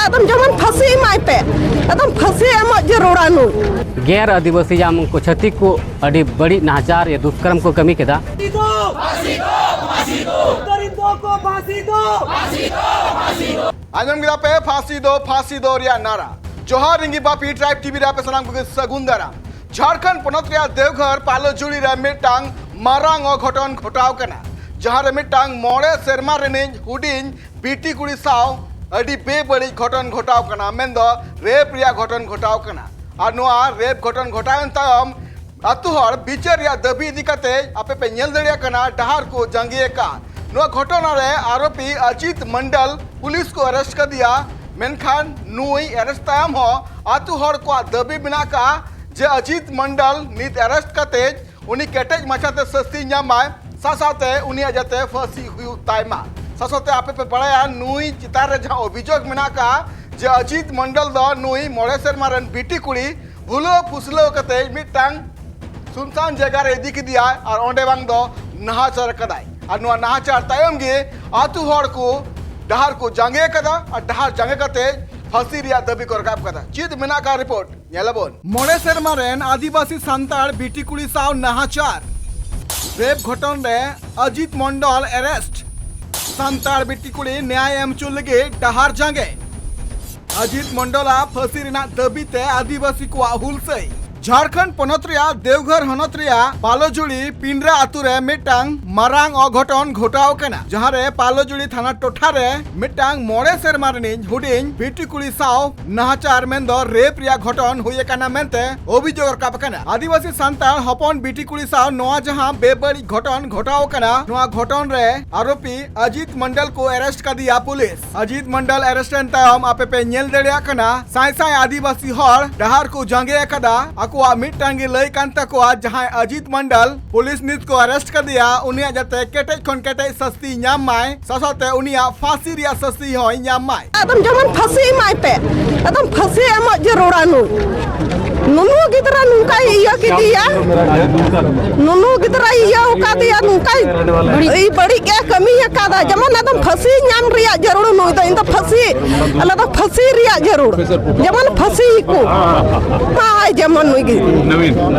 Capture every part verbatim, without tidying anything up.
ᱮᱠᱫᱚᱢ ᱡᱮᱢᱚᱱ ᱯᱷᱟᱹᱥᱤ ᱮᱢᱟᱭ ᱯᱮ, ᱮᱠᱫᱚᱢ ᱯᱷᱟᱹᱥᱤ ᱮᱢᱚᱜ ᱡᱟᱹᱨᱩᱲᱟ ᱱᱩᱭ᱾ ᱜᱮᱨ ᱟᱹᱫᱤᱵᱟᱹᱥᱤ ᱡᱟᱢ ᱩᱱᱠᱩ ᱪᱷᱟᱹᱛᱤᱠ ᱠᱚ ᱟᱹᱰᱤ ᱵᱟᱹᱲᱤᱡ ᱱᱟᱦᱟᱪᱟᱨ ᱭᱟ ᱫᱩᱥᱠᱨᱚᱢ ᱠᱚ ᱠᱟᱹᱢᱤ ᱠᱮᱫᱟ᱾ ᱟᱸᱡᱚᱢ ᱠᱮᱫᱟ ᱯᱮ, ᱯᱷᱟᱹᱥᱤ ᱫᱚ, ᱯᱷᱟᱹᱥᱤ ᱫᱚ ᱨᱮᱭᱟᱜ ᱱᱟᱨᱟ᱾ ᱡᱚᱦᱟᱨ, ᱤᱧ ᱜᱮ ᱵᱟᱯᱤ, ᱴᱨᱟᱭᱤᱵᱽ ᱴᱤᱵᱷᱤ ᱨᱮ ᱟᱯᱮ ᱥᱟᱱᱟᱢ ᱠᱚᱜᱮ ᱥᱟᱹᱜᱩᱱ ᱫᱟᱨᱟᱢ᱾ ᱡᱷᱟᱲᱠᱷᱚᱸᱰ ᱯᱚᱱᱚᱛ ᱨᱮᱭᱟᱜ ᱫᱮᱣᱜᱷᱚᱨ ᱯᱟᱞᱚᱡᱩᱲᱤ ᱨᱮ ᱢᱤᱫᱴᱟᱝ ᱢᱟᱨᱟᱝ ᱚᱜᱷᱚᱴᱚᱱ ᱜᱷᱚᱴᱟᱣ ᱠᱟᱱᱟ, ᱡᱟᱦᱟᱸ ᱨᱮ ᱢᱤᱫᱴᱟᱝ ᱢᱚᱬᱮ ᱥᱮᱨᱢᱟ ᱨᱤᱱᱤᱡ ᱦᱩᱰᱤᱧ ᱵᱤᱴᱤ ᱠᱩᱲᱤ ᱥᱟᱶ ᱟᱹᱰᱤ ᱵᱮᱵᱟᱹᱲᱤᱡ ᱜᱷᱚᱴᱚᱱ ᱜᱷᱚᱴᱟᱣ ᱠᱟᱱᱟ, ᱢᱮᱱᱫᱚ ᱨᱮᱯ ᱨᱮᱭᱟᱜ ᱜᱷᱚᱴᱚᱱ ᱜᱷᱚᱴᱟᱣ ᱠᱟᱱᱟ᱾ ᱟᱨ ᱱᱚᱣᱟ ᱨᱮᱯ ᱜᱷᱚᱴᱚᱱ ᱜᱷᱚᱴᱟᱣᱮᱱ ᱛᱟᱭᱚᱢ ᱟᱹᱛᱩ ᱦᱚᱲ ᱵᱤᱪᱟᱹᱨ ᱨᱮᱭᱟᱜ ᱫᱟᱹᱵᱤ ᱤᱫᱤ ᱠᱟᱛᱮ ᱟᱯᱮ ᱯᱮ ᱧᱮᱞ ᱫᱟᱲᱮᱭᱟᱜ ᱠᱟᱱᱟ ᱰᱟᱦᱟᱨ ᱠᱚ ᱡᱟᱸᱜᱮ ᱟᱠᱟᱫ᱾ ᱱᱚᱣᱟ ᱜᱷᱚᱴᱚᱱᱟ ᱨᱮ ᱟᱨᱳᱯᱤ ᱚᱡᱤᱛ ᱢᱚᱱᱰᱚᱞ ᱯᱩᱞᱤᱥ ᱠᱚ ᱟᱨᱮᱥᱴ ᱠᱟᱫᱮᱭᱟ, ᱢᱮᱱᱠᱷᱟᱱ ᱱᱩᱭ ᱟᱨᱮᱥᱴ ᱛᱟᱭᱚᱢ ᱦᱚᱸ ᱟᱹᱛᱩ ᱦᱚᱲ ᱠᱚᱣᱟᱜ ᱫᱟᱹᱵᱤ ᱢᱮᱱᱟᱜ ᱟᱠᱟᱫᱼᱟ ᱡᱮ ᱚᱡᱤᱛ ᱢᱚᱱᱰᱚᱞ ᱱᱤᱛ ᱟᱨᱮᱥᱴ ᱠᱟᱛᱮ ᱩᱱᱤ ᱠᱮᱴᱮᱡ ᱢᱟᱪᱷᱟᱛᱮ ᱥᱟᱹᱥᱛᱤ ᱧᱟᱢ ᱢᱟᱭ, ᱥᱟᱶ ᱥᱟᱶᱛᱮ ᱩᱱᱤᱭᱟᱜ ᱡᱟᱛᱮ ᱯᱷᱟᱹᱥᱤ ᱦᱩᱭᱩᱜ ᱛᱟᱭ ᱢᱟ᱾ ᱥᱟᱶ ᱥᱟᱶᱛᱮ ᱟᱯᱮ ᱯᱮ ᱵᱟᱲᱟᱭᱟ ᱱᱩᱭ ᱪᱮᱛᱟᱱ ᱨᱮ ᱡᱟᱦᱟᱸ ᱚᱵᱷᱤᱡᱳᱜᱽ ᱢᱮᱱᱟᱜ ᱟᱠᱟᱫᱼᱟ ᱡᱮ ᱚᱡᱤᱛ ᱢᱚᱱᱰᱚᱞ ᱫᱚ ᱱᱩᱭ ᱢᱚᱬᱮ ᱥᱮᱨᱢᱟ ᱨᱮᱱ ᱵᱤᱴᱤ ᱠᱩᱲᱤ ᱵᱷᱩᱞᱟᱹᱣ ᱯᱷᱩᱥᱞᱟᱹᱣ ᱠᱟᱛᱮ ᱢᱤᱫᱴᱟᱝ ᱥᱩᱱᱥᱟᱱ ᱡᱟᱭᱜᱟ ᱨᱮ ᱤᱫᱤ ᱠᱮᱫᱮᱭᱟᱭ ᱟᱨ ᱚᱸᱰᱮ ᱵᱟᱝ ᱫᱚ ᱱᱟᱦᱟᱪᱟᱨ ᱠᱟᱫᱟᱭ᱾ ᱟᱨ ᱱᱚᱣᱟ ᱱᱟᱦᱟᱪᱟᱨ ᱛᱟᱭᱚᱢ ᱜᱮ ᱟᱹᱛᱩ ᱦᱚᱲ ᱠᱚ ᱰᱟᱦᱟᱨ ᱠᱚ ᱡᱟᱸᱜᱮ ᱟᱠᱟᱫᱟ ᱟᱨ ᱰᱟᱦᱟᱨ ᱡᱟᱸᱜᱮ ᱠᱟᱛᱮ ᱯᱷᱟᱹᱥᱤ ᱨᱮᱭᱟᱜ ᱫᱟᱹᱵᱤ ᱠᱚ ᱨᱟᱠᱟᱵ ᱟᱠᱟᱫᱟ᱾ ᱪᱮᱫ ᱢᱮᱱᱟᱜ ᱟᱠᱟᱫ ᱨᱤᱯᱳᱨᱴ ᱧᱮᱞᱟᱵᱚᱱ᱾ ᱢᱚᱬᱮ ᱥᱮᱨᱢᱟ ᱨᱮᱱ ᱟᱹᱫᱤᱵᱟᱹᱥᱤ ᱥᱟᱱᱛᱟᱲ ᱵᱤᱴᱤ ᱠᱩᱲᱤ ᱥᱟᱶ ᱱᱟᱦᱟᱪᱟᱨ, ᱨᱮᱯ ᱜᱷᱚᱴᱚᱱ ᱨᱮ ᱚᱡᱤᱛ ᱢᱚᱱᱰᱚᱞ ᱟᱨᱮᱥᱴ, ᱥᱟᱱᱛᱟᱲ ᱵᱤᱴᱤ ᱠᱩᱲᱤ ᱱᱮᱭᱟᱭ ᱮᱢ ᱦᱚᱪᱚ ᱞᱟᱹᱜᱤᱫ ᱰᱟᱦᱟᱨ ᱡᱟᱸᱜᱮ᱾ ᱚᱡᱤᱛ ᱢᱚᱱᱰᱚᱞᱟᱜ ᱯᱷᱟᱹᱥᱤ ᱨᱮᱱᱟᱜ ᱫᱟᱹᱵᱤ ᱛᱮ ᱟᱹᱫᱤᱵᱟᱹᱥᱤ ᱠᱚᱣᱟᱜ ᱦᱩᱞᱥᱟᱹᱭ᱾ ᱡᱷᱟᱲᱠᱷᱚᱸᱰ ᱯᱚᱱᱚᱛ ᱨᱮᱭᱟᱜ ᱫᱮᱣᱜᱷᱚᱨ ᱦᱚᱱᱚᱛ ᱨᱮᱭᱟᱜ ᱯᱟᱞᱚᱡᱩᱲᱤ ᱯᱤᱱᱰᱨᱟ ᱟᱛᱩ ᱨᱮ ᱢᱤᱫᱴᱟᱝ ᱢᱟᱨᱟᱝ ᱚᱜᱷᱚᱴᱚᱱ ᱜᱷᱚᱴᱟᱣ ᱟᱠᱟᱱᱟ, ᱡᱟᱦᱟᱸ ᱨᱮ ᱯᱟᱞᱚᱡᱩᱲᱤ ᱛᱷᱟᱱᱟ ᱴᱚᱴᱷᱟ ᱨᱮ ᱢᱤᱫᱴᱟᱝ ᱢᱚᱬᱮ ᱥᱮᱨᱢᱟ ᱨᱤᱱᱤᱡ ᱦᱩᱰᱤᱧ ᱵᱤᱴᱤ ᱠᱩᱲᱤ ᱥᱟᱶ ᱱᱟᱦᱟᱪᱟᱨ ᱢᱮᱱᱫᱚ ᱨᱮᱯ ᱨᱮᱭᱟᱜ ᱜᱷᱚᱴᱚᱱ ᱦᱩᱭ ᱟᱠᱟᱱᱟ ᱢᱮᱱᱛᱮ ᱚᱵᱷᱤᱡᱳᱜᱽ ᱨᱟᱠᱟᱵ ᱟᱠᱟᱱᱟ᱾ ᱟᱹᱫᱤᱵᱟᱹᱥᱤ ᱥᱟᱱᱛᱟᱲ ᱦᱚᱯᱚᱱ ᱵᱤᱴᱤ ᱠᱩᱲᱤ ᱥᱟᱶ ᱱᱚᱣᱟ ᱡᱟᱦᱟᱸ ᱵᱮᱵᱟᱹᱲᱤᱡ ᱜᱷᱚᱴᱚᱱ ᱜᱷᱚᱴᱟᱣ ᱟᱠᱟᱱᱟ, ᱱᱚᱣᱟ ᱜᱷᱚᱴᱚᱱ ᱨᱮ ᱟᱨᱳᱯᱤ ᱚᱡᱤᱛ ᱢᱚᱱᱰᱚᱞ ᱠᱚ ᱟᱨᱮᱥᱴ ᱠᱟᱫᱮᱭᱟ ᱯᱩᱞᱤᱥ᱾ ᱚᱡᱤᱛ ᱢᱚᱱᱰᱚᱞ ᱟᱨᱮᱥᱴ ᱮᱱ ᱛᱟᱭᱚᱢ ᱟᱯᱮ ᱯᱮ ᱧᱮᱞ ᱫᱟᱲᱮᱭᱟᱜ ᱠᱟᱱᱟ ᱥᱟᱭ ᱥᱟᱭ ᱟᱹᱫᱤᱵᱟᱹᱥᱤ ᱦᱚᱲ ᱰᱟᱦᱟᱨ ᱠᱚ ᱡᱟᱸᱜᱮ ᱟᱠᱟᱫᱟ᱾ ᱟᱠᱚᱣᱟᱜ ᱢᱤᱫᱴᱟᱝ ᱜᱮ ᱞᱟᱹᱭ ᱠᱟᱱ ᱛᱟᱠᱚᱣᱟ, ᱡᱟᱦᱟᱸᱭ ᱚᱡᱤᱛ ᱢᱚᱱᱰᱚᱞ ᱯᱩᱞᱤᱥ ᱱᱤᱛ ᱠᱚ ᱟᱨᱮᱥᱴ ᱠᱟᱫᱮᱭᱟ, ᱩᱱᱤᱭᱟᱜ ᱡᱟᱛᱮ ᱠᱮᱴᱮᱡ ᱠᱷᱚᱱ ᱠᱮᱴᱮᱡ ᱥᱟᱹᱥᱛᱤ ᱧᱟᱢ ᱢᱟᱭ, ᱥᱟᱶ ᱥᱟᱶᱛᱮ ᱩᱱᱤᱭᱟᱜ ᱯᱷᱟᱹᱥᱤ ᱨᱮᱭᱟᱜ ᱥᱟᱹᱥᱛᱤ ᱦᱚᱸᱭ ᱧᱟᱢ ᱢᱟᱭ᱾ ᱮᱠᱫᱚᱢ ᱡᱮᱢᱚᱱ ᱯᱷᱟᱹᱥᱤ ᱮᱢᱟᱭ ᱯᱮ, ᱮᱠᱫᱚᱢ ᱯᱷᱟᱹᱥᱤ ᱮᱢᱚᱜ ᱡᱟᱹᱨᱩᱲᱟ ᱱᱩᱭ᱾ ᱱᱩᱱᱩ ᱜᱤᱫᱽᱨᱟᱹ ᱱᱚᱝᱠᱟᱭ ᱤᱭᱟᱹ ᱠᱮᱫᱮᱭᱟ, ᱱᱩᱱᱩ ᱜᱤᱫᱽᱨᱟᱹᱭ ᱤᱭᱟᱹ ᱟᱠᱟᱫᱮᱭᱟ, ᱱᱚᱝᱠᱟᱭ ᱵᱟᱹᱲᱤᱡ ᱮ ᱠᱟᱹᱢᱤ ᱟᱠᱟᱫᱟ᱾ ᱡᱮᱢᱚᱱ ᱮᱠᱫᱚᱢ ᱯᱷᱟᱹᱥᱤ ᱧᱟᱢ ᱨᱮᱭᱟᱜ ᱡᱟᱹᱨᱩᱲ ᱱᱩᱭ ᱫᱚ, ᱤᱧ ᱫᱚ ᱯᱷᱟᱹᱥᱤ, ᱟᱞᱮ ᱫᱚ ᱯᱷᱟᱹᱥᱤ ᱨᱮᱭᱟᱜ ᱡᱟᱹᱨᱩᱲ, ᱡᱮᱢᱚᱱ ᱯᱷᱟᱹᱥᱤ ᱠᱚ ᱢᱟᱭ ᱡᱮᱢᱚᱱ ᱱᱩᱭ ᱜᱮ᱾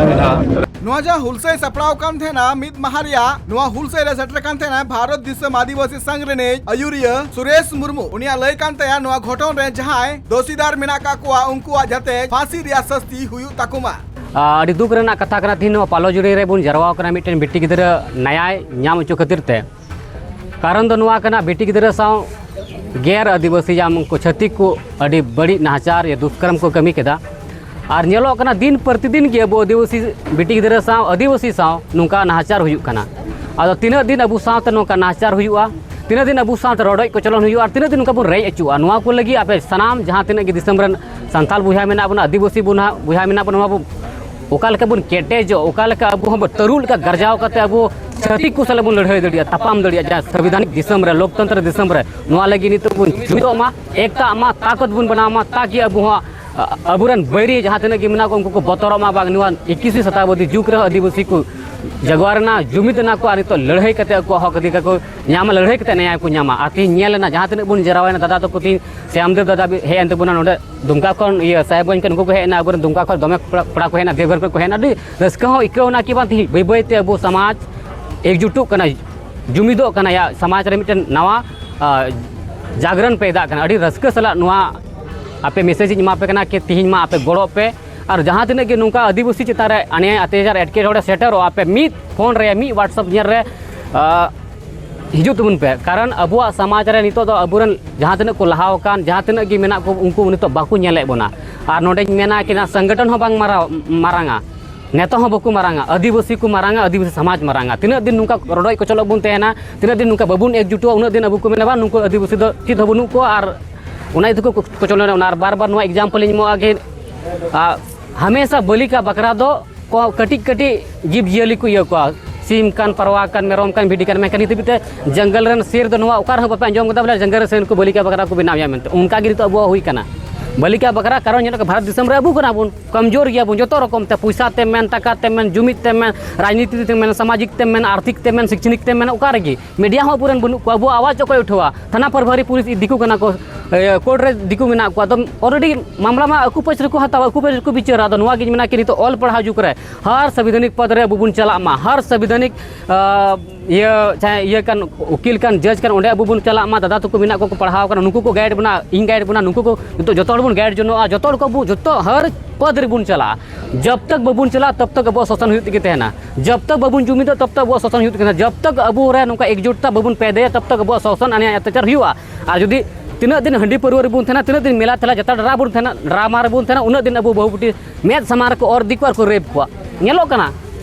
ᱱᱚᱣᱟ ᱡᱟᱦᱟᱸ ᱦᱩᱞᱥᱟᱹᱭ ᱥᱟᱯᱲᱟᱣ ᱠᱟᱱ ᱛᱟᱦᱮᱱᱟ ᱢᱤᱫ ᱢᱟᱦᱟ ᱨᱮᱭᱟᱜ, ᱱᱚᱣᱟ ᱦᱩᱞᱥᱟᱹᱭ ᱨᱮ ᱥᱮᱴᱮᱨ ᱠᱟᱱ ᱛᱟᱦᱮᱱᱟ ᱵᱷᱟᱨᱚᱛ ᱫᱤᱥᱚᱢ ᱟᱹᱫᱤᱵᱟᱹᱥᱤ ᱥᱟᱝ ᱨᱤᱱᱤᱡ ᱟᱹᱭᱩᱨᱤᱭᱟᱹ ᱥᱩᱨᱮᱥ ᱢᱩᱨᱢᱩ᱾ ᱩᱱᱤᱭᱟᱜ ᱞᱟᱹᱭ ᱠᱟᱱ ᱛᱟᱭᱟ ᱱᱚᱣᱟ ᱜᱷᱚᱴᱚᱱ ᱨᱮ ᱡᱟᱦᱟᱸᱭ ᱫᱳᱥᱤᱫᱟᱨ ᱢᱮᱱᱟᱜ ᱠᱟᱜ ᱠᱚᱣᱟ ᱩᱱᱠᱩᱣᱟᱜ ᱡᱟᱛᱮ ᱯᱷᱟᱸᱥᱤ ᱨᱮᱭᱟᱜ ᱥᱟᱹᱥᱛᱤ ᱦᱩᱭᱩᱜ ᱛᱟᱠᱚ ᱢᱟ᱾ ᱟᱹᱰᱤ ᱫᱩᱠ ᱨᱮᱱᱟᱜ ᱠᱟᱛᱷᱟ ᱠᱟᱱᱟ, ᱛᱮᱦᱮᱧ ᱱᱚᱣᱟ ᱯᱟᱞᱚᱡᱩᱲᱤ ᱨᱮᱵᱚᱱ ᱡᱟᱨᱣᱟ ᱠᱟᱱᱟ ᱢᱤᱫᱴᱮᱱ ᱵᱤᱴᱤ ᱜᱤᱫᱽᱨᱟᱹ ᱱᱟᱭᱟᱭ ᱧᱟᱢ ᱦᱚᱪᱚ ᱠᱷᱟᱹᱛᱤᱨ ᱛᱮ᱾ ᱠᱟᱨᱚᱱ ᱫᱚ ᱱᱚᱣᱟ ᱠᱟᱱᱟ, ᱵᱤᱴᱤ ᱜᱤᱫᱽᱨᱟᱹ ᱥᱟᱶ ᱜᱮᱨ ᱟᱹᱫᱤᱵᱟᱹᱥᱤ ᱡᱟᱢ ᱩᱱᱠᱩ ᱪᱷᱟᱹᱛᱤᱠ ᱠᱚ ᱟᱹᱰᱤ ᱵᱟᱹᱲᱤᱡ ᱱᱟᱦᱟᱪᱟᱨ ᱭᱟ ᱫᱩᱥᱠᱨᱚᱢ ᱠᱚ ᱠᱟᱹᱢᱤ ᱠᱮᱫᱟ᱾ ᱟᱨ ᱧᱮᱞᱚᱜ ᱠᱟᱱᱟ ᱫᱤᱱ ᱯᱨᱚᱛᱤᱫᱤᱱ ᱜᱮ ᱟᱵᱚ ᱟᱹᱫᱤᱵᱟᱹᱥᱤ ᱵᱤᱴᱤ ᱜᱤᱫᱽᱨᱟᱹ ᱥᱟᱶ ᱟᱹᱫᱤᱵᱟᱹᱥᱤ ᱥᱟᱶ ᱱᱚᱝᱠᱟ ᱱᱟᱦᱟᱪᱟᱨ ᱦᱩᱭᱩᱜ ᱠᱟᱱᱟ᱾ ᱟᱫᱚ ᱛᱤᱱᱟᱹᱜ ᱫᱤᱱ ᱟᱵᱚ ᱥᱟᱶᱛᱮ ᱱᱚᱝᱠᱟ ᱱᱟᱦᱟᱪᱟᱨ ᱦᱩᱭᱩᱜᱼᱟ, ᱛᱤᱱᱟᱹᱜ ᱫᱤᱱ ᱟᱵᱚ ᱥᱟᱶᱛᱮ ᱨᱚᱰᱚᱡ ᱠᱚᱪᱞᱚᱱ ᱦᱩᱭᱩᱜᱼᱟ, ᱟᱨ ᱛᱤᱱᱟᱹᱜ ᱫᱤᱱ ᱱᱚᱝᱠᱟ ᱵᱚᱱ ᱨᱮᱡ ᱟᱹᱪᱩᱜᱼᱟ, ᱱᱚᱣᱟ ᱠᱚ ᱞᱟᱹᱜᱤᱫ ᱟᱯᱮ ᱥᱟᱱᱟᱢ ᱡᱟᱦᱟᱸ ᱛᱤᱱᱟᱹᱜ ᱜᱮ ᱫᱤᱥᱚᱢ ᱨᱮᱱ ᱥᱟᱱᱛᱟᱞ ᱵᱚᱭᱦᱟ ᱢᱮᱱᱟᱜ ᱵᱚᱱᱟ, ᱟᱹᱫᱤᱵᱟᱹᱥᱤ ᱵᱚᱱᱟ-, ᱵᱚᱭᱦᱟ ᱢᱮᱱᱟᱜ ᱵᱚᱱᱟ, ᱱᱚᱣᱟ ᱵᱚ ᱚᱠᱟ ᱞᱮᱠᱟ ᱵᱚᱱ ᱠᱮᱴᱮᱡᱚᱜ, ᱚᱠᱟ ᱞᱮᱠᱟ ᱟᱵᱚ ᱦᱚᱸ ᱛᱟᱹᱨᱩᱵ ᱞᱮᱠᱟ ᱜᱟᱨᱡᱟᱣ ᱠᱟᱛᱮ ᱟᱵᱚ ᱪᱷᱟᱹᱛᱤᱠ ᱠᱚ ᱥᱟᱞᱟᱜ ᱵᱚᱱ ᱞᱟᱹᱲᱦᱟᱹᱭ ᱫᱟᱲᱮᱭᱟᱜᱼᱟ, ᱛᱟᱯᱟᱢ ᱫᱟᱲᱮᱭᱟᱜᱼᱟ, ᱡᱟᱦᱟᱸ ᱥᱚᱝᱵᱤᱫᱷᱟᱱᱤᱠ ᱫᱤᱥᱚᱢ ᱨᱮ, ᱞᱳᱠᱛᱚᱱᱛᱨᱚ ᱫᱤᱥᱚᱢ ᱨᱮ᱾ ᱱᱚᱣᱟ ᱞᱟᱹᱜᱤᱫ ᱱᱤᱛᱚᱜ ᱵᱚᱱ ᱡᱩᱢᱤᱫᱚᱜ ᱢᱟ, ᱮᱠᱛᱟᱜ ᱢᱟ, ᱛᱟᱠᱚᱛ ᱵᱚᱱ ᱵᱮᱱᱟᱣ ᱢᱟ, ᱛᱟᱠᱤ ᱟᱵᱚ ᱦᱚᱸ, ᱟ-, ᱟᱵᱚᱨᱮᱱ ᱵᱟᱹᱭᱨᱤ ᱡᱟᱦᱟᱸ ᱛᱤᱱᱟᱹᱜ ᱜᱮ ᱢᱮᱱᱟᱜ ᱠᱚ, ᱩᱱᱠᱩ ᱠᱚ ᱵᱚᱛᱚᱨᱚᱜ ᱢᱟ, ᱵᱟᱝ ᱱᱚᱣᱟ ᱮᱠᱤᱥ ᱥᱚᱛᱟᱵᱫᱤ ᱡᱩᱜᱽ ᱨᱮᱦᱚᱸ ᱟᱹᱫᱤᱵᱟᱹᱥᱤ ᱠᱚ ᱡᱟᱜᱽᱣᱟᱨ ᱮᱱᱟ, ᱡᱩᱢᱤᱫ ᱮᱱᱟ ᱠᱚ, ᱟᱨ ᱱᱤᱛᱚᱜ ᱞᱟᱹᱲᱦᱟᱹᱭ ᱠᱟᱛᱮ ᱟᱠᱚᱣᱟᱜ ᱦᱚᱠ ᱚᱫᱷᱤᱠᱟᱨ ᱠᱚ ᱧᱟᱢᱟ, ᱞᱟᱹᱲᱦᱟᱹᱭ ᱠᱟᱛᱮ ᱱᱮᱭᱟᱭ ᱠᱚ ᱧᱟᱢᱟ᱾ ᱟᱨ ᱛᱮᱦᱮᱧ ᱧᱮᱞ ᱮᱱᱟ, ᱡᱟᱦᱟᱸ ᱛᱤᱱᱟᱹᱜ ᱵᱚᱱ ᱡᱟᱨᱣᱟᱭᱮᱱᱟ, ᱫᱟᱫᱟ ᱛᱟᱠᱚ ᱛᱮᱦᱮᱧ ᱥᱭᱟᱢᱫᱮᱵ ᱫᱟᱫᱟ ᱦᱮᱡ ᱮᱱ ᱛᱟᱵᱚᱱᱟ ᱱᱚᱰᱮ ᱫᱩᱢᱠᱟ ᱠᱷᱚᱱ, ᱤᱭᱟᱹ, ᱥᱟᱦᱮᱵᱽᱜᱚᱸᱡᱽ ᱠᱷᱚᱱ ᱩᱱᱠᱩ ᱠᱚ ᱦᱮᱡ ᱮᱱᱟ, ᱟᱵᱚᱨᱮᱱ ᱫᱩᱢᱠᱟ ᱠᱷᱚᱱ ᱫᱚᱢᱮ ᱠᱚᱲᱟ, ᱠᱚᱲᱟ ᱠᱚ ᱦᱮᱡ ᱮᱱᱟ, ᱫᱮᱣᱜᱷᱚᱨ ᱠᱷᱚᱱ ᱠᱚ ᱦᱮᱡ ᱮᱱᱟ᱾ ᱟᱹᱰᱤ ᱨᱟᱹᱥᱠᱟᱹ ᱦᱚᱸ ᱟᱹᱭᱠᱟᱹᱣ ᱮᱱᱟ ᱠᱤ ᱵᱟᱝ, ᱛᱮᱦᱮᱧ ᱵᱟᱹᱭ ᱵᱟᱹᱭ ᱛᱮ ᱟᱵᱚ ᱥᱚᱢᱟᱡᱽ ᱮᱠᱡᱩᱴᱚᱜ ᱠᱟᱱᱟ, ᱡᱩᱢᱤᱫᱚᱜ ᱠᱟᱱᱟ, ᱭᱟ, ᱥᱚᱢᱟᱡᱽ ᱨᱮ ᱢᱤᱫᱴᱮᱱ ᱱᱟᱣᱟ, ᱟ, ᱡᱟᱜᱽᱨᱚᱱ ᱯᱮᱭᱫᱟᱜ ᱠᱟᱱᱟ᱾ ᱟᱹᱰᱤ ᱨᱟᱹᱥᱠᱟᱹ ᱥᱟᱞᱟᱜ ᱱᱚᱣᱟ ᱟᱯᱮ ᱢᱮᱥᱮᱡᱽ ᱤᱧ ᱮᱢᱟ ᱯᱮ ᱠᱟᱱᱟ ᱠᱤ ᱛᱮᱦᱮᱧ ᱢᱟ ᱟᱯᱮ ᱜᱚᱲᱚᱜ ᱯᱮ, ᱟᱨ ᱡᱟᱦᱟᱸ ᱛᱤᱱᱟᱹᱜ ᱜᱮ ᱱᱚᱝᱠᱟ ᱟᱹᱫᱤᱵᱟᱹᱥᱤ ᱪᱮᱛᱟᱱ ᱨᱮ ᱟᱱᱭᱟᱭ ᱚᱛᱛᱟᱪᱟᱨ ᱮᱴᱠᱮᱴᱚᱬᱮ ᱥᱮᱴᱮᱨᱚᱜᱼᱟ, ᱟᱯᱮ ᱢᱤᱫ ᱯᱷᱳᱱ ᱨᱮ, ᱢᱤᱫ WhatsApp ᱧᱮᱞ ᱨᱮ, ᱟ, ᱦᱤᱡᱩᱜ ᱛᱟᱵᱚᱱ ᱯᱮ᱾ ᱠᱟᱨᱚᱱ ᱟᱵᱚᱣᱟᱜ ᱥᱚᱢᱟᱡᱽ ᱨᱮ ᱱᱤᱛᱚᱜ ᱫᱚ ᱟᱵᱚᱨᱮᱱ ᱡᱟᱦᱟᱸ ᱛᱤᱱᱟᱹᱜ ᱠᱚ ᱞᱟᱦᱟ ᱟᱠᱟᱱ, ᱡᱟᱦᱟᱸ ᱛᱤᱱᱟᱹᱜ ᱜᱮ ᱢᱮᱱᱟᱜ ᱠᱚ, ᱩᱱᱠᱩ ᱱᱤᱛᱚᱜ ᱵᱟᱠᱚ ᱧᱮᱞᱮᱫ ᱵᱚᱱᱟ᱾ ᱟᱨ ᱱᱚᱰᱮᱧ ᱢᱮᱱᱟ ᱠᱤ ᱱᱟ ᱥᱚᱝᱜᱚᱴᱷᱚᱱ ᱦᱚᱸ ᱵᱟᱝ ᱢᱟᱨᱟᱣ-, ᱢᱟᱨᱟᱝᱟ, ᱱᱮᱛᱟ ᱦᱚᱸ ᱵᱟᱠᱚ ᱢᱟᱨᱟᱝᱟ, ᱟᱹᱫᱤᱵᱟᱹᱥᱤ ᱠᱚ ᱢᱟᱨᱟᱝᱟ, ᱟᱹᱫᱤᱵᱟᱹᱥᱤ ᱥᱚᱢᱟᱡᱽ ᱢᱟᱨᱟᱝᱟ᱾ ᱛᱤᱱᱟᱹᱜ ᱫᱤᱱ ᱱᱚᱝᱠᱟ ᱨᱚᱰᱚᱡ ᱠᱚᱪᱚᱞᱚᱜ ᱵᱚᱱ ᱛᱟᱦᱮᱱᱟ, ᱛᱤᱱᱟᱹᱜ ᱫᱤᱱ ᱱᱚᱝᱠᱟ ᱵᱟᱵᱚᱱ ᱮᱠᱡᱩᱴᱚᱜᱼᱟ, ᱩᱱᱟᱹᱜ ᱫᱤᱱ ᱟᱵᱚ ᱠᱚ ᱢᱮᱱᱟ, "ᱵᱟᱝ, ᱱᱩᱠᱩ ᱟᱹᱫᱤᱵᱟᱹᱥᱤ ᱫᱚ ᱪᱮᱫ ᱦᱚᱸ ᱵᱟᱹᱱᱩᱜ ᱠᱚᱣᱟ", ᱟᱨ ᱚᱱᱟ ᱤᱭᱟᱹ ᱛᱮᱠᱚ ᱠᱚᱪᱚᱞᱚᱱᱟ᱾ ᱚᱱᱟ ᱟᱨ ᱵᱟᱨ ᱵᱟᱨ ᱱᱚᱣᱟ example ᱤᱧ ᱮᱢᱚᱜᱼᱟ ᱠᱤ, ᱟ, ᱦᱟᱢᱮᱥᱟ ᱵᱟᱹᱞᱤᱠᱟ ᱵᱟᱠᱷᱨᱟ ᱫᱚ ᱠᱚ ᱠᱟᱹᱴᱤᱡ ᱠᱟᱹᱴᱤᱡ ᱡᱤᱵᱽ ᱡᱤᱭᱟᱹᱞᱤ ᱠᱚ ᱤᱭᱟᱹ ᱠᱚᱣᱟ, ᱥᱤᱢ ᱠᱟᱱ, ᱯᱟᱨᱣᱟ ᱠᱟᱱ, ᱢᱮᱨᱚᱢ ᱠᱟᱱ, ᱵᱷᱤᱰᱤ ᱠᱟᱱ, ᱢᱮᱱᱠᱷᱟᱱ ᱱᱤᱛ ᱦᱟᱹᱵᱤᱡ ᱛᱮ ᱡᱚᱝᱜᱚᱞ ᱨᱮᱱ ᱥᱮᱨ ᱫᱚ ᱱᱚᱣᱟ ᱚᱠᱟ ᱨᱮᱦᱚᱸ ᱵᱟᱯᱮ ᱟᱸᱡᱚᱢ ᱠᱟᱫᱟ ᱵᱚᱞᱮ ᱡᱚᱝᱜᱚᱞ ᱨᱮᱱ ᱥᱮᱨ ᱠᱚ ᱵᱟᱹᱞᱤᱠᱟ ᱵᱟᱠᱷᱨᱟ ᱠᱚ ᱵᱮᱱᱟᱣ ᱮᱭᱟ ᱢᱮᱱᱛᱮ᱾ ᱚᱱᱠᱟ ᱜᱮ ᱱᱤᱛᱚᱜ ᱟᱵᱚᱣᱟᱜ ᱦᱩᱭ ᱠᱟᱱᱟ᱾ ᱵᱟᱹᱞᱤᱠᱟ ᱵᱟᱠᱷᱨᱟ ᱠᱟᱨᱚᱱ ᱧᱮᱞᱚᱜ ᱠᱟᱱᱟ, ᱵᱷᱟᱨᱚᱛ ᱫᱤᱥᱚᱢ ᱨᱮ ᱟᱵᱚ ᱠᱟᱱᱟ ᱵᱚᱱ ᱠᱚᱢᱡᱳᱨ ᱜᱮᱭᱟ ᱵᱚᱱ ᱡᱚᱛᱚ ᱨᱚᱠᱚᱢ ᱛᱮ, ᱯᱚᱭᱥᱟ ᱛᱮᱢ ᱢᱮᱱ, ᱴᱟᱠᱟ ᱛᱮᱢ ᱢᱮᱱ, ᱡᱩᱢᱤᱫ ᱛᱮᱢ ᱢᱮᱱ, ᱨᱟᱡᱽᱱᱤᱛᱤ ᱛᱮᱢ ᱢᱮᱱ, ᱥᱟᱢᱟᱡᱤᱠ ᱛᱮᱢ ᱢᱮᱱ, ᱟᱨᱛᱷᱤᱠ ᱛᱮᱢ ᱢᱮᱱ, ᱥᱤᱠᱪᱷᱚᱱᱤᱠ ᱛᱮᱢ ᱢᱮᱱ, ᱚᱠᱟ ᱨᱮᱜᱮ ᱢᱤᱰᱤᱭᱟ ᱦᱚᱸ ᱟᱵᱚᱨᱮᱱ ᱵᱟᱹᱱᱩᱜ ᱠᱚᱣᱟ, ᱟᱵᱚᱣᱟᱜ ᱟᱣᱟᱡᱽ ᱚᱠᱚᱭ ᱩᱴᱷᱟᱹᱣᱟ? ᱛᱷᱟᱱᱟ ᱯᱨᱚᱵᱷᱟᱨᱤ ᱯᱩᱞᱤᱥ ᱫᱤᱠᱩ ᱠᱟᱱᱟ ᱠᱚ, ᱮ, ᱠᱳᱨᱴ ᱨᱮ ᱫᱤᱠᱩ ᱢᱮᱱᱟᱜ ᱠᱚᱣᱟ, ᱟᱫᱚ ᱚᱞᱨᱮᱰᱤ ᱢᱟᱢᱞᱟ ᱢᱟ ᱟᱠᱚ ᱯᱟᱹᱥ ᱨᱮᱠᱚ ᱦᱟᱛᱟᱣᱟ, ᱟᱠᱚ ᱯᱟᱹᱥ ᱨᱮᱠᱚ ᱵᱤᱪᱟᱹᱨᱟ᱾ ᱟᱫᱚ ᱱᱚᱣᱟ ᱜᱤᱧ ᱢᱮᱱᱟ ᱠᱤ ᱱᱤᱛᱚᱜ ᱚᱞ ᱯᱟᱲᱦᱟᱣ ᱡᱩᱜᱽ ᱨᱮ ᱦᱟᱨ ᱥᱟᱝᱵᱤᱫᱷᱟᱱᱤᱠ ᱯᱚᱫᱽ ᱨᱮ ᱟᱵᱚ ᱵᱚᱱ ᱪᱟᱞᱟᱜ ᱢᱟ, ᱦᱟᱨ ᱥᱟᱝᱵᱤᱫᱷᱟᱱᱤᱠ, ᱟ, ᱤᱭᱟᱹ ᱪᱟᱦᱮ ᱤᱭᱟᱹ ᱠᱟᱱ, ᱩᱠᱤᱞ ᱠᱟᱱ, ᱡᱟᱡᱽ ᱠᱟᱱ, ᱚᱸᱰᱮ ᱟᱵᱚ ᱵᱚᱱ ᱪᱟᱞᱟᱜ ᱢᱟ᱾ ᱫᱟᱫᱟ ᱛᱟᱠᱚ ᱢᱮᱱᱟᱜ ᱠᱚᱣᱟ ᱠᱚ ᱯᱟᱲᱦᱟᱣ ᱠᱟᱱᱟ, ᱱᱩᱠᱩ ᱠᱚ ᱜᱟᱭᱤᱰ ᱵᱚᱱᱟ, ᱤᱧ ᱜᱟᱭᱤᱰ ᱵᱚᱱᱟ, ᱱᱩᱠᱩ ᱠᱚ ᱱᱤᱛᱚᱜ ᱡᱚᱛᱚ ᱦᱚᱲ ᱵᱚᱱ ᱜᱟᱭᱤᱰ ᱡᱚᱱᱚᱜᱼᱟ, ᱡᱚᱛᱚ ᱦᱚᱲ ᱠᱚ ᱟᱵᱚ ᱡᱚᱛᱚ ᱦᱟᱨ ᱯᱚᱫᱽ ᱨᱮᱵᱚᱱ ᱪᱟᱞᱟᱜᱼᱟ᱾ ᱡᱟᱵ ᱛᱟᱠ ᱵᱟᱵᱚᱱ ᱪᱟᱞᱟᱜᱼᱟ, ᱛᱟᱵ ᱛᱟᱠ ᱟᱵᱚᱣᱟᱜ ᱥᱟᱥᱚᱱ ᱦᱩᱭᱩᱜ ᱛᱮᱜᱮ ᱛᱟᱦᱮᱱᱟ᱾ ᱡᱟᱵ ᱛᱟᱠ ᱵᱟᱵᱚᱱ ᱡᱩᱢᱤᱫᱚᱜ, ᱛᱟᱵ ᱛᱟᱠ ᱟᱵᱚᱣᱟᱜ ᱥᱟᱥᱚᱱ ᱦᱩᱭᱩᱜ ᱛᱮᱜᱮ ᱛᱟᱦᱮᱱᱟ᱾ ᱡᱟᱵ ᱛᱟᱠ ᱟᱵᱚ ᱨᱮ ᱱᱚᱝᱠᱟ ᱮᱠᱡᱩᱴᱛᱟ ᱵᱟᱵᱚᱱ ᱯᱮᱫᱮᱭᱟ, ᱛᱟᱵ ᱛᱟᱠ ᱟᱵᱚᱣᱟᱜ ᱥᱟᱥᱚᱱ ᱟᱱᱭᱟᱭ ᱚᱛᱛᱟᱪᱟᱨ ᱦᱩᱭᱩᱜᱼᱟ᱾ ᱟᱨ ᱡᱩᱫᱤ ᱛᱤᱱᱟᱹᱜ ᱫᱤᱱ ᱦᱟᱺᱰᱤ ᱯᱟᱹᱨᱣᱟᱹ ᱨᱮᱵᱚᱱ ᱛᱟᱦᱮᱱᱟ, ᱛᱤᱱᱟᱹᱜ ᱫᱤᱱ ᱢᱮᱞᱟ ᱴᱷᱮᱞᱟ ᱡᱟᱛᱨᱟ ᱰᱨᱟ ᱵᱚᱱ ᱛᱟᱦᱮᱱᱟ, ᱰᱨᱟᱢᱟ ᱨᱮᱵᱚᱱ ᱛᱟᱦᱮᱱᱟ, ᱩᱱᱟᱹᱜ ᱫᱤᱱ ᱟᱵᱚ ᱵᱟᱹᱦᱩ ᱵᱤᱴᱤ ᱢᱮᱫ ᱥᱟᱢᱟᱝ ᱨᱮᱠᱚ ᱚᱨ ᱤᱫᱤ ᱠᱚᱣᱟ ᱟᱨ ᱠᱚ ᱨᱮᱯ ᱠᱚᱣᱟ᱾ ᱧᱮᱞᱚᱜ ᱠᱟᱱᱟ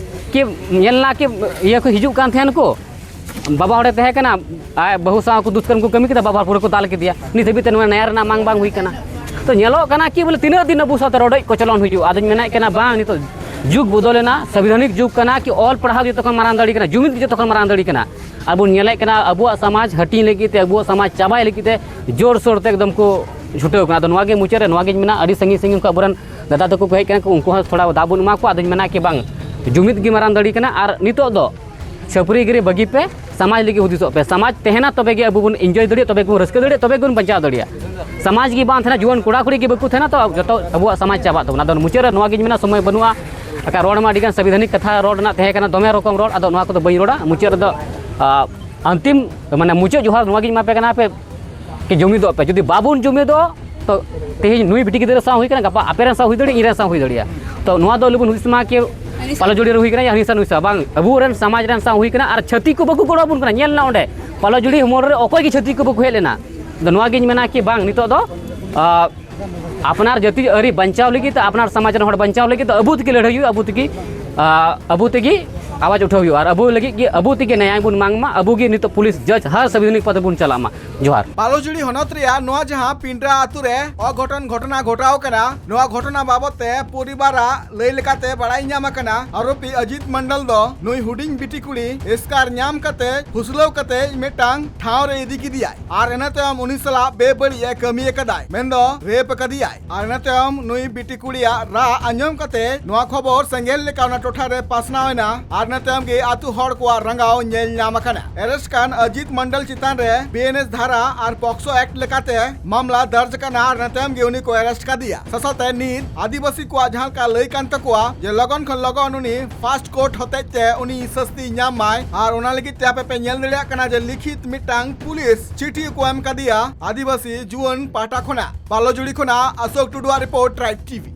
ᱠᱤ, ᱧᱮᱞ ᱱᱟ ᱠᱤ, ᱤᱭᱟᱹ ᱠᱚ ᱦᱤᱡᱩᱜ ᱠᱟᱱ ᱛᱟᱦᱮᱱ ᱠᱚ, ᱵᱟᱵᱟ ᱚᱸᱰᱮ ᱛᱟᱦᱮᱸ ᱠᱟᱱᱟ, ᱟᱡ ᱵᱟᱹᱦᱩ ᱥᱟᱶ ᱠᱚ ᱫᱩᱥᱠᱚᱨᱢ ᱠᱚ ᱠᱟᱹᱢᱤ ᱠᱮᱫᱟ, ᱵᱟᱵᱟ ᱯᱩᱨᱟᱹ ᱠᱚ ᱫᱟᱞ ᱠᱮᱫᱮᱭᱟ᱾ ᱱᱤᱛ ᱦᱟᱹᱵᱤᱡ ᱛᱮ ᱱᱚᱣᱟ ᱱᱮᱭᱟ ᱨᱮᱱᱟᱜ ᱢᱟᱝ ᱵᱟᱝ ᱦᱩᱭ ᱠᱟᱱᱟ᱾ ᱛᱚ ᱧᱮᱞᱚᱜ ᱠᱟᱱᱟ ᱠᱤ ᱵᱚᱞᱮ ᱛᱤᱱᱟᱹᱜ ᱫᱤᱱ ᱟᱵᱚ ᱥᱟᱶᱛᱮ ᱨᱚᱰᱚᱡ ᱠᱚᱪᱞᱚᱱ ᱦᱩᱭᱩᱜᱼᱟ? ᱟᱫᱚᱧ ᱢᱮᱱᱮᱫ ᱠᱟᱱᱟ ᱵᱟᱝ, ᱱᱤᱛᱚᱜ ᱡᱩᱜᱽ ᱵᱚᱫᱚᱞᱮᱱᱟ, ᱥᱚᱝᱵᱤᱫᱷᱟᱱᱤᱠ ᱡᱩᱜᱽ ᱠᱟᱱᱟ ᱠᱤ ᱚᱞ ᱯᱟᱲᱦᱟᱣ ᱡᱚᱛᱚ ᱠᱷᱚᱱ ᱢᱟᱨᱟᱝ ᱫᱟᱲᱮ ᱠᱟᱱᱟ, ᱡᱩᱢᱤᱫ ᱜᱮ ᱡᱚᱛᱚ ᱠᱷᱚᱱ ᱢᱟᱨᱟᱝ ᱫᱟᱲᱮ ᱠᱟᱱᱟ᱾ ᱟᱨ ᱵᱚᱱ ᱧᱮᱞᱮᱫ ᱠᱟᱱᱟ ᱟᱵᱚᱣᱟᱜ ᱥᱚᱢᱟᱡᱽ ᱦᱟᱹᱴᱤᱧ ᱞᱟᱹᱜᱤᱫ ᱛᱮ, ᱟᱵᱚᱣᱟᱜ ᱥᱚᱢᱟᱡᱽ ᱪᱟᱵᱟᱭ ᱞᱟᱹᱜᱤᱫ ᱛᱮ ᱡᱳᱨᱥᱳᱨ ᱛᱮ ᱮᱠᱫᱚᱢ ᱠᱚ ᱪᱷᱩᱴᱟᱹᱣ ᱠᱟᱱᱟ᱾ ᱟᱫᱚ ᱱᱚᱣᱟ ᱜᱮ ᱢᱩᱪᱟᱹᱫ ᱨᱮ ᱱᱚᱣᱟ ᱜᱤᱧ ᱢᱮᱱᱟ, ᱟᱹᱰᱤ ᱥᱟᱺᱜᱤᱧ ᱥᱟᱺᱜᱤᱧ ᱠᱷᱚᱱ ᱟᱵᱚᱨᱮᱱ ᱫᱟᱫᱟ ᱛᱟᱠᱚ ᱠᱚ ᱦᱮᱡ ᱠᱟᱱᱟ ᱠᱚ, ᱩᱱᱠᱩ ᱦᱚᱸ ᱛᱷᱚᱲᱟ ᱫᱟᱣ ᱵᱚᱱ ᱮᱢᱟ ᱠᱚᱣᱟ᱾ ᱟᱫᱚᱧ ᱢᱮᱱᱟ ᱠᱤ ᱵᱟᱝ, ᱡᱩᱢᱤᱫ ᱜᱮ ᱢᱟᱨᱟᱝ ᱫᱟᱲᱮ ᱠᱟᱱᱟ᱾ ᱟᱨ ᱱᱤᱛᱚᱜ ᱫᱚ ᱪᱷᱟᱹᱯᱨᱤ ᱜᱤᱨᱤ ᱵᱟᱹᱜᱤ ᱯᱮ, ᱥᱚᱢᱟᱡᱽ ᱞᱟᱹᱜᱤᱫ ᱦᱩᱫᱤᱥᱚᱜ ᱯᱮ᱾ ᱥᱚᱢᱟᱡᱽ ᱛᱟᱦᱮᱱᱟ ᱛᱚᱵᱮ ᱜᱮ ᱟᱵᱚ ᱵᱚᱱ ᱤᱱᱡᱚᱭ ᱫᱟᱲᱮᱭᱟᱜᱼᱟ, ᱛᱚᱵᱮ ᱜᱮᱵᱚᱱ ᱨᱟᱹᱥᱠᱟᱹ ᱫᱟᱲᱮᱭᱟᱜᱼᱟ, ᱛᱚᱵᱮ ᱜᱮᱵᱚᱱ ᱵᱟᱧᱪᱟᱣ ᱫᱟᱲᱮᱭᱟᱜᱼᱟ᱾ ᱥᱚᱢᱟᱡᱽ ᱜᱮ ᱵᱟᱝ ᱛᱟᱦᱮᱱᱟ, ᱡᱩᱣᱟᱹᱱ ᱠᱚᱲᱟ ᱠᱩᱲᱤ ᱜᱮ ᱵᱟᱠᱚ ᱛᱟᱦᱮᱱᱟ, ᱛᱚ ᱡᱚᱛᱚ ᱟᱵᱚᱣᱟᱜ ᱥᱚᱢᱟᱡᱽ ᱪᱟᱵᱟᱜ ᱛᱟᱵᱚᱱᱟ᱾ ᱟᱫᱚ ᱢᱩᱪᱟᱹᱫ ᱨᱮ ᱱᱚᱣᱟ ᱜᱤᱧ ᱢᱮᱱᱟ, ᱥᱚᱢᱚᱭ ᱵᱟᱹᱱᱩᱜᱼᱟ, ᱟᱠᱟ ᱨᱚᱲ ᱢᱟ ᱟᱹᱰᱤ ᱜᱟᱱ ᱥᱚᱝᱵᱤᱫᱷᱟᱱᱤᱠ ᱠᱟᱛᱷᱟ ᱨᱚᱲ ᱨᱮᱱᱟᱜ ᱛᱟᱦᱮᱸ ᱠᱟᱱᱟ, ᱫᱚᱢᱮ ᱨᱚᱠᱚᱢ ᱨᱚᱲ, ᱟᱫᱚ ᱱᱚᱣᱟ ᱠᱚᱫᱚ ᱵᱟᱹᱧ ᱨᱚᱲᱟ᱾ ᱢᱩᱪᱟᱹᱫ ᱨᱮᱫᱚ, ᱟ, ᱟᱱᱛᱤᱢ, ᱢᱟᱱᱮ ᱢᱩᱪᱟᱹᱫ ᱡᱚᱦᱟᱨ ᱱᱚᱣᱟ ᱜᱤᱧ ᱮᱢᱟ ᱯᱮ ᱠᱟᱱᱟ, ᱟᱯᱮ ᱠᱤ ᱡᱩᱢᱤᱫᱚᱜ ᱯᱮ᱾ ᱡᱩᱫᱤ ᱵᱟᱵᱚᱱ ᱡᱩᱢᱤᱫᱚᱜ, ᱛᱚ ᱛᱮᱦᱮᱧ ᱱᱩᱭ ᱵᱤᱴᱤ ᱜᱤᱫᱽᱨᱟᱹ ᱥᱟᱶ ᱦᱩᱭ ᱠᱟᱱᱟ, ᱜᱟᱯᱟ ᱟᱯᱮ ᱨᱮᱱ ᱥᱟᱶ ᱦᱩᱭ ᱫᱟᱲᱮᱭᱟᱜᱼᱟ, ᱤᱧ ᱨᱮᱱ ᱥᱟᱶ ᱦᱩᱭ ᱫᱟᱲᱮᱭᱟᱜᱼᱟ᱾ ᱛᱚ ᱱᱚᱣᱟ ᱫᱚ ᱟᱞᱚ ᱵᱚᱱ ᱦᱩᱫᱤᱥ ᱢᱟ ᱠᱤ ᱯᱟᱞᱚᱡᱩᱲᱤ ᱨᱮ ᱦᱩᱭ ᱠᱟᱱᱟ ᱭᱟ ᱦᱟᱹᱱᱤ ᱥᱟᱶ ᱱᱩᱭ ᱥᱟᱶ, ᱵᱟᱝ, ᱟᱵᱚ ᱨᱮᱱ ᱥᱚᱢᱟᱡᱽ ᱨᱮᱱ ᱥᱟᱶ ᱦᱩᱭ ᱠᱟᱱᱟ᱾ ᱟᱨ ᱪᱷᱟᱹᱛᱤᱠ ᱠᱚ ᱵᱟᱠᱚ ᱜᱚᱲᱚ ᱟᱵᱚᱱ ᱠᱟᱱᱟ᱾ ᱧᱮᱞ ᱱᱟ ᱚᱸᱰᱮ ᱯᱟᱞᱚᱡᱩᱲᱤ ᱢᱳᱲ ᱨᱮ ᱚᱠᱚᱭ ᱜᱮ ᱪᱷᱟᱹᱛᱤᱠ ᱠᱚ ᱵᱟᱠᱚ ᱦᱮᱡ ᱞᱮᱱᱟ᱾ ᱟᱫᱚ ᱱᱚᱣᱟ ᱜᱤᱧ ᱢᱮᱱᱟ ᱠᱤ ᱵᱟᱝ, ᱱᱤᱛᱚᱜ ᱫᱚ, ᱟ, ᱟᱯᱱᱟᱨ ᱡᱟᱹᱛᱤ ᱟᱹᱨᱤ ᱵᱟᱧᱪᱟᱣ ᱞᱟᱹᱜᱤᱫ ᱛᱮ, ᱟᱯᱱᱟᱨ ᱥᱚᱢᱟᱡᱽ ᱨᱮᱱ ᱦᱚᱲ ᱵᱟᱧᱪᱟᱣ ᱞᱟᱹᱜᱤᱫ ᱛᱮ ᱟᱵᱚ ᱛᱮᱜᱮ ᱞᱟᱹᱲᱦᱟᱹᱭ ᱦᱩᱭᱩᱜᱼᱟ, ᱟᱵᱚ ᱛᱮᱜᱮ, ᱟ, ᱟᱵᱚ ᱛᱮᱜᱮ ᱟᱣᱟᱡᱽ ᱩᱴᱷᱟᱹᱣ ᱦᱩᱭᱩᱜᱼᱟ ᱟᱨ ᱟᱵᱚ ᱞᱟᱹᱜᱤᱫ ᱜᱮ ᱟᱵᱚ ᱛᱮᱜᱮ ᱱᱮᱭᱟᱭ ᱵᱚᱱ ᱢᱟᱝ ᱢᱟ, ᱟᱵᱚ ᱜᱮ ᱱᱤᱛᱚᱜ ᱯᱩᱞᱤᱥ ᱡᱟᱡᱽ ᱦᱟᱨ ᱥᱟᱝᱵᱤᱫᱷᱟᱱᱤᱠ ᱯᱚᱫ ᱨᱮᱵᱚᱱ ᱪᱟᱞᱟᱜ ᱢᱟ᱾ ᱡᱚᱦᱟᱨ᱾ ᱵᱟᱞᱩᱡᱩᱲᱤ ᱦᱚᱱᱚᱛ ᱨᱮᱭᱟᱜ ᱱᱚᱣᱟ ᱡᱟᱦᱟᱸ ᱯᱤᱸᱰᱨᱟ ᱟᱛᱩ ᱨᱮ ᱚᱜᱷᱚᱴᱚᱱ ᱜᱷᱚᱴᱚᱱᱟ ᱜᱷᱚᱴᱟᱣ ᱠᱟᱱᱟ, ᱱᱚᱣᱟ ᱜᱷᱚᱴᱚᱱᱟ ᱵᱟᱵᱚᱛ ᱛᱮ ᱯᱚᱨᱤᱵᱟᱨᱟᱜ ᱞᱟᱹᱭ ᱞᱮᱠᱟᱛᱮ ᱵᱟᱲᱟᱭ ᱧᱟᱢ ᱟᱠᱟᱱᱟ, ᱟᱨᱳᱯᱤ ᱚᱡᱤᱛ ᱢᱚᱱᱰᱚᱞ ᱫᱚ ᱱᱩᱭ ᱦᱩᱰᱤᱧ ᱵᱤᱴᱤ ᱠᱩᱲᱤ ᱮᱥᱠᱟᱨ ᱧᱟᱢ ᱠᱟᱛᱮ ᱯᱷᱩᱥᱞᱟᱹᱣ ᱠᱟᱛᱮ ᱢᱤᱫᱴᱟᱝ ᱴᱷᱟᱶ ᱨᱮ ᱤᱫᱤ ᱠᱮᱫᱮᱭᱟᱭ ᱟᱨ ᱤᱱᱟᱹ ᱛᱟᱭᱚᱢ ᱩᱱᱤ ᱥᱟᱞᱟᱜ ᱵᱮᱵᱟᱹᱲᱤᱡ ᱮ ᱠᱟᱹᱢᱤ ᱟᱠᱟᱫᱟᱭ, ᱢᱮᱱᱫᱚ ᱨᱮᱯ ᱟᱠᱟᱫᱮᱭᱟᱭ᱾ ᱟᱨ ᱤᱱᱟᱹ ᱛᱟᱭᱚᱢ ᱱᱩᱭ ᱵᱤᱴᱤ ᱠᱩᱲᱤᱭᱟᱜ ᱨᱟᱜ ᱟᱸᱡᱚᱢ ᱠᱟᱛᱮ ᱱᱚᱣᱟ ᱠᱷᱚᱵᱚᱨ ᱥᱮᱸᱜᱮᱞ ᱞᱮᱠᱟ ᱚᱱᱟ ᱴᱚᱴᱷᱟ ᱨᱮ ᱯᱟᱥᱱᱟᱣ ᱮᱱᱟ᱾ ᱟᱨ ᱤᱱᱟᱹ ᱛᱟᱭᱚᱢ ᱜᱮ ᱟᱛᱩ ᱦᱚᱲ ᱠᱚᱣᱟᱜ ᱨᱟᱸᱜᱟᱣ ᱧᱮᱞ ᱧᱟᱢ ᱟᱠᱟᱱᱟ᱾ ᱮᱨᱮᱥᱴ ᱠᱟᱱ ᱚᱡᱤᱛ ᱢᱚᱱᱰᱚᱞ ᱪᱮᱛᱟᱱ ᱨᱮ ᱵᱤ ᱮᱱ ᱮᱥ ᱫᱷᱟᱨᱟ ᱟᱨ ᱯᱚᱠᱥᱚ ᱮᱠᱴ ᱞᱮᱠᱟᱛᱮ ᱢᱟᱢᱞᱟ ᱫᱟᱨᱡᱽ ᱟᱠᱟᱱᱟ ᱟᱨ ᱤᱱᱟᱹ ᱛᱟᱭᱚᱢ ᱜᱮ ᱩᱱᱤ ᱠᱚ ᱮᱨᱮᱥᱴ ᱠᱟᱫᱮᱭᱟ᱾ ᱥᱟᱥᱟᱛᱮ ᱱᱤᱛ ᱟᱹᱫᱤᱵᱟᱹᱥᱤ ᱠᱚᱣᱟᱜ ᱡᱟᱦᱟᱸ ᱞᱮᱠᱟ ᱞᱟᱹᱭ ᱠᱟᱱ ᱛᱟᱠᱚᱣᱟ ᱡᱮ ᱞᱚᱜᱚᱱ ᱠᱷᱚᱱ ᱞᱚᱜᱚᱱ ᱩᱱᱤ ᱯᱷᱟᱥᱴ ᱠᱳᱨᱴ ᱦᱚᱛᱮᱡ ᱛᱮ ᱩᱱᱤ ᱥᱟᱹᱥᱛᱤ ᱧᱟᱢ ᱢᱟᱭ, ᱟᱨ ᱚᱱᱟ ᱞᱟᱹᱜᱤᱫ ᱛᱮ ᱟᱯᱮ ᱯᱮ ᱧᱮᱞ ᱫᱟᱲᱮᱭᱟᱜ ᱠᱟᱱᱟ ᱡᱮ ᱞᱤᱠᱷᱤᱛ ᱢᱤᱫᱴᱟᱝ ᱯᱩᱞᱤᱥ ᱪᱤᱴᱷᱤ ᱠᱚ ᱮᱢ ᱠᱟᱫᱮᱭᱟ ᱟᱹᱫᱤᱵᱟᱹᱥᱤ ᱡᱩᱣᱟᱹᱱ ᱯᱟᱦᱴᱟ ᱠᱷᱚᱱᱟᱜ᱾ ᱵᱟᱞᱚᱡᱩᱲᱤ ᱠᱷᱚᱱᱟᱜ ᱚᱥᱳᱠ ᱴᱩᱰᱩᱣᱟᱜ ᱨᱤᱯᱳᱨᱴ, ᱴᱨᱟᱭᱤᱵᱽ ᱴᱤ ᱵᱷᱤ᱾